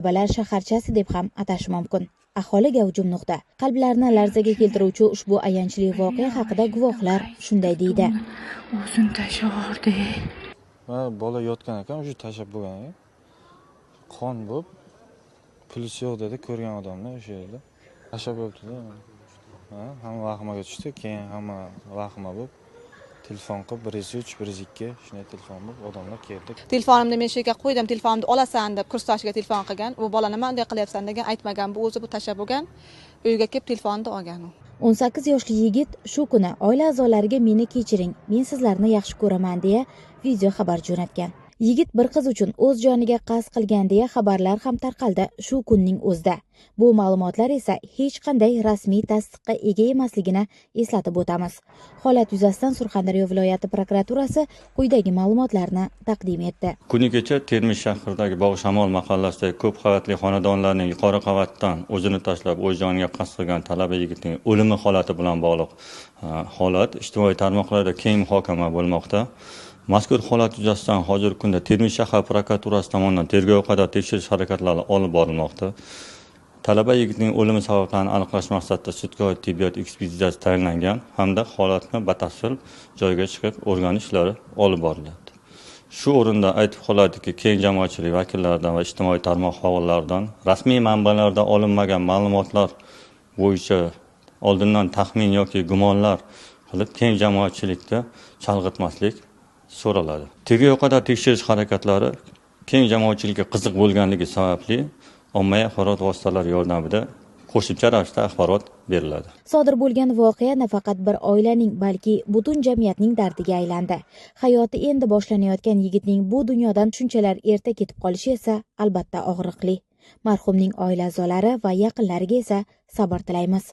Talabalar shaharchasi deb ham atash mumkin. Aholi gavjum nuqta. Qalblarni larzaga keltiruvchi ushbu ayanchli voqea haqida guvohlar shunday deydi. O'zini tashlab. Va bola yotgan ekan, o'sha tashlab bo'lgan ekan. Qon bo'lib, puls yo'q dedi ko'rgan odamlar o'sha yerda. Tashlab bo'libdi-da. Ha, hamma vahimaga tushdi, keyin hamma vahima bo'lib telefon qilib 103, 102 shunday telefon bo'lib odamlar keldi. Telefonimni men shu yerga qo'ydim, telefonimni olasan deb kursdoshiga telefon qilgan. U bola nima unday qilyapsan degan aytmagan, bu o'zi bu tashlab bo'lgan. Uyga kelib telefonni olgan u. 18 yoshli yigit shu kuni oila a'zolariga meni kechiring, men sizlarni yaxshi ko'raman deya video xabar jo'natgan. Yigit bir qiz uchun o'z joniga qasd qilgan deya xabarlar ham tarqaldi shu kunning o'zida. Bu ma'lumotlar esa hech qanday rasmiy tasdiqqa ega emasligini eslatib o'tamiz. Holat yuzasidan Surxondaryo viloyati prokuraturasi quyidagi ma'lumotlarni taqdim etdi. Kuni kecha Termiz shahridagi Bog'shamol mahallasidagi ko'p qavatli xonadonlarning yuqori qavatdan o'zini tashlab o'z joniga qasd qilgan talaba yigitning o'limi holati bilan bog'liq holat ijtimoiy tarmoqlarda keng muhokama bo'lmoqda. Mazkur holat yuzasidan hozirgi kunda Termiz shahar prokuraturasi tomonidan tergovga qadar tekshirish harakatlari olib borilmoqda. Talaba yigitning o'limi sabablarini aniqlash maqsadida sudga oid tibbiyot ekspertizasi tayinlangan hamda holatni batafsil joyiga chiqib o'rganish ishlari olib borilyapti. Shu o'rinda aytib qoladiki, keng jamoatchilik vakillaridan va ijtimoiy tarmoq faollaridan rasmiy manbalarda olinmagan ma'lumotlar bo'yicha oldindan taxmin yoki gumonlar qilib keng jamoatchilikda chalg'itmaslik so'raladi. Tergovga qadar tekshirish harakatlari keng jamoatchilikka qiziq bo'lganligi sababli ommaviy axborot vositalari yordamida qo'shimcha ravishda axborot beriladi. Sodir bo'lgan voqea nafaqat bir oilaning, balki butun jamiyatning dardiga aylandi. Hayoti endi boshlanayotgan yigitning bu dunyodan shunchalar erta ketib qolishi esa albatta og'riqli. Marhumning oila a'zolari va yaqinlariga esa sabr tilaymiz.